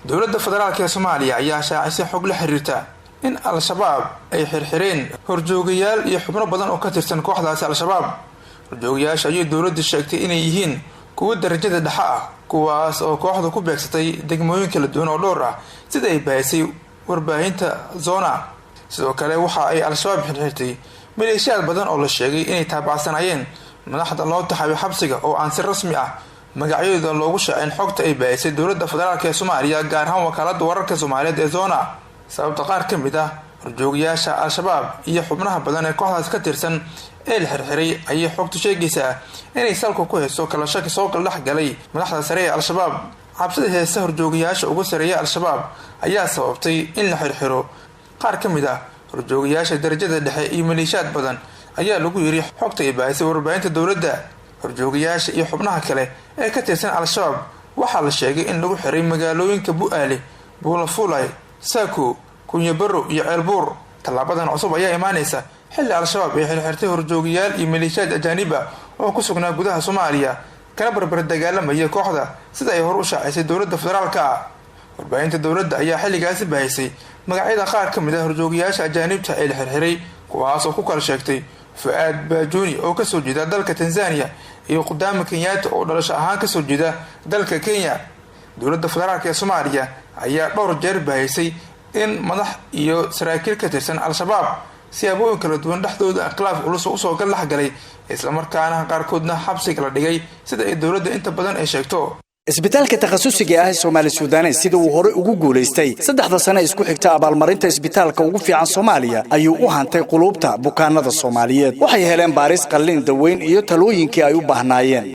Dowladda federaalk ee Soomaaliya ayaa shaacisay xog la xiriirta in Al-Shabaab ay xirxireen horjoogayaal iyo xubno badan oo ka tirsan kooxdaasi Al-Shabaab. Horjoogayaasha ayay dowladda sheegtay inay yihiin kuwo darajada dhexe ah, kuwaas oo kooxda ku beegsatay degmooyin kala duwan oo dhowr ah, sida ay baahisay warbaahinta Zona. Sidoo kale waxa ay Al-Shabaab xirxirtay maleeshiyaad badan oo la sheegay inay taabacsanaayeen madaxda loo taxayo xabsiga, oo aan si rasmi ah magacyadooda loogu shaacin xogta ay baahisay dowladda federaalk ee Soomaaliya, gaar ahaan wakaalada wararka Soomaaliyeed ee Zona. Sababta qaar ka mid ah horjoogayaasha Al-Shabaab iyo xubnaha badan ee kooxdaas ka tirsan ee la xirxiray ayay xogtu sheegaysaa inay salka ku hayso kala shaki soo kala dhex galay madaxda sare ee Al-Shabaab. Cabsida heesa horjoogayaasha ugu sareeya Al-Shabaab ayaa sababtay in la xirxiro qaar ka mid ah horjoogayaasha darajada dhexe iyo maleeshiyaad badan, ayaa lagu yiri xogta ay baahisay warbaahinta dowladda. Horjoogayaasha iyo xubnaha kale ee ka tirsan Al-Shabaab waxaa la sheegay in lagu xiray magaalooyinka Bu-aale, Buulafulay, Saako, Kunyabaro iyo Ceelbuur. Tallaabadan cusub ayaa imaaneysa xilli Al-Shabaab ay xirxirtay horjoogayaal iyo maleeshiyaad ajaanib ah oo ku sugnaa gudaha Soomaaliya, kana barbar dagaalamaya kooxda, sida ay hor u shaacisay dowladda federaalka. Warbaahinta dowladda ayaa xilligaasi baahisay magacyada qaar ka mid ah horjoogayaasha ajaanibta ee la xirxiray, kuwaas oo ku kala sheegtay Fu-aad Baajuni oo kasoo jeeda dalka Tanzania iyo Qudaama Kenyaata oo dhalasho ahaan kasoo jeeda dalka Kenya. Dowladda federaalk ee Soomaaliya ayaa dhowr jeer baahisay in madax iyo saraakiil ka tirsan Al-Shabaab siyaabooyin kala duwan dhexdooda khilaaf culus usoo galdhexgalay, islamarkaana qaarkoodna xabsiga la dhigay, sida ay dowladda inta badan ay sheegto. Isbitaalka takhasusiga ah ee Soomaali Suudanes, sida uu horey ugu guulaystay 3-da sane isku xigta abaalmarinta isbitaalka ugu fiican Soomaaliya, ayuu u hantay quluubta bukaanada Soomaaliyeed. Waxay heleen baaris, qallin, daweyn iyo talooyinkii ay u baahnaayeen.